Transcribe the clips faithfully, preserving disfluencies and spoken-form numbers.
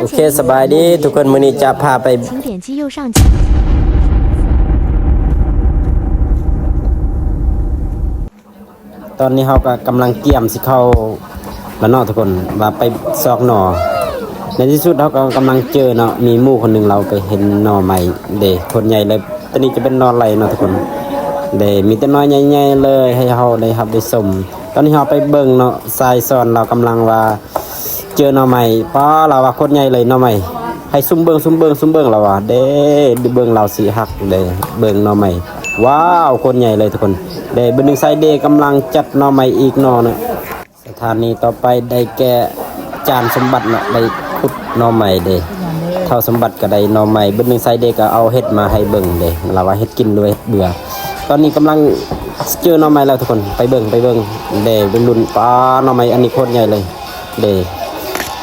โอเค สบายดีทุกคน มื้อนี้จะพาไป ตอนนี้เฮาก็กำลังเกียมสิเข้าแล้วเนาะทุกคน ว่าไปซอกหน่อ ในที่สุดเฮาก็กำลังเจอเนาะ มีหมู่คนหนึ่งเราไปเห็นหน่อไม้เด้ โคตรใหญ่เลย ตัวนี้จะเป็นหน่อไร่เนาะทุกคน เด้ มีแต่หน่อใหญ่ๆเลย ให้เฮาได้รับได้ชม ตอนนี้เฮาไปเบิ่งเนาะ สายสอนเรากำลังว่า เจอหน่อไม้ ป๊า เราว่าโคตรใหญ่เลยหน่อไม้ ให้ซุ่มเบิ่ง ซุ่มเบิ่ง ซุ่มเบิ่ง เราว่า เด้ เบิ่งเราสิฮัก เด้ เบิ่งหน่อไม้ ว้าว โคตรใหญ่เลยทุกคน เด้ เบิ่งหนึ่งสายเด้กำลังจัดหน่อไม้อีกหน่อเนาะ สถานีต่อไปได้แก่จานสมบัติเนาะ ได้ขุดหน่อไม้เด้ เฒ่าสมบัติก็ได้หน่อไม้ เบิ่งหนึ่งสายเด้ก็เอาเห็ดมาให้เบิ่งเด้ เราว่าเห็ดกินด้วยเห็ดเบื่อ ตอนนี้กำลังเจอหน่อไม้แล้วทุกคน ไปเบิ่ง ไปเบิ่ง เด้ เบิ่งรุ่น ป๊า หน่อไม้อันนี้โคตรใหญ่เลย เด้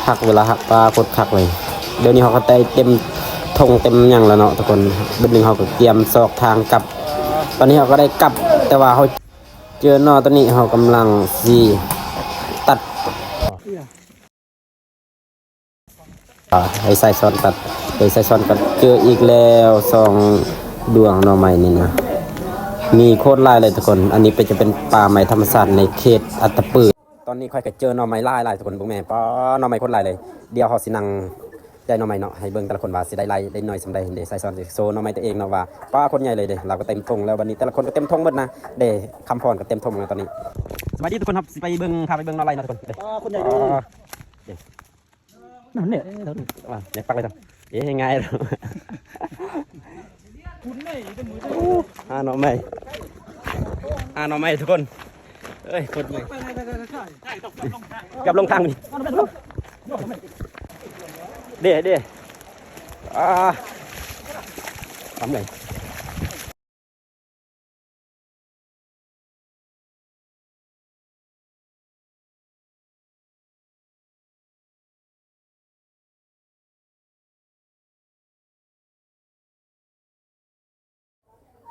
ฮักเวลาฮัก ป๊า โคตรคักเลย เดี๋ยวนี้เขาก็ได้เต็มธงเต็มหยังแล้วเนาะทุกคน เบิ่งหนึ่งเขาก็เตรียมซอกทางกลับ ตอนนี้เขาก็ได้กลับ แต่ว่าเขาเจอหน่อตอนนี้เขากำลังสิตัด อ่า ให้สายสอนตัด ให้สายสอนตัด เจออีกแล้วสองดวงหน่อไม้นี่นะ มีโคตรหลายเลยทุกคน อันนี้เป็น จะเป็นป่าไม้ธรรมชาติในเขตอัตตปือ ตอนนี้ข้อยก็เจอหน่อไม้หลายๆทุกคน เบิ่งแม่ ป๊า หน่อไม้โคตรหลายเลย เดี๋ยวเขาสินั่งได้หน่อไม้เนาะ ให้เบิ่งแต่ละคนว่าสิได้หลายได้น้อยส่ำใด เด้ สายสอนสิโชว์หน่อไม้ตัวเองเนาะว่า ป๊า โคตรใหญ่เลยเด้ เราก็เต็มธงแล้ว วันนี้แต่ละคนก็เต็มธงหมดนะ เด้ คำพรก็เต็มธงแล้วตอนนี้ สบายดีทุกคนครับ สิไปเบิ่ง พาไปเบิ่งหน่อไม้เนาะทุกคน เด้ ป๊า โคตรใหญ่เลย อ่า เด้ นั่นเนี่ย เอ้ย เราดูว่าอยากปักเลยครับ เอ๊ะ ง่ายแล้ว โอ้ หาหน่อไม้ หาหน่อไม้ทุกคน เอ้ย โคตรใหญ่ เกือบลงทางนี่ เด้ เด้ อ่า ทำไง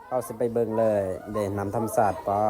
เอาสิไปเบิ่งเลย เด้ น้ำธรรมชาติ ป๊า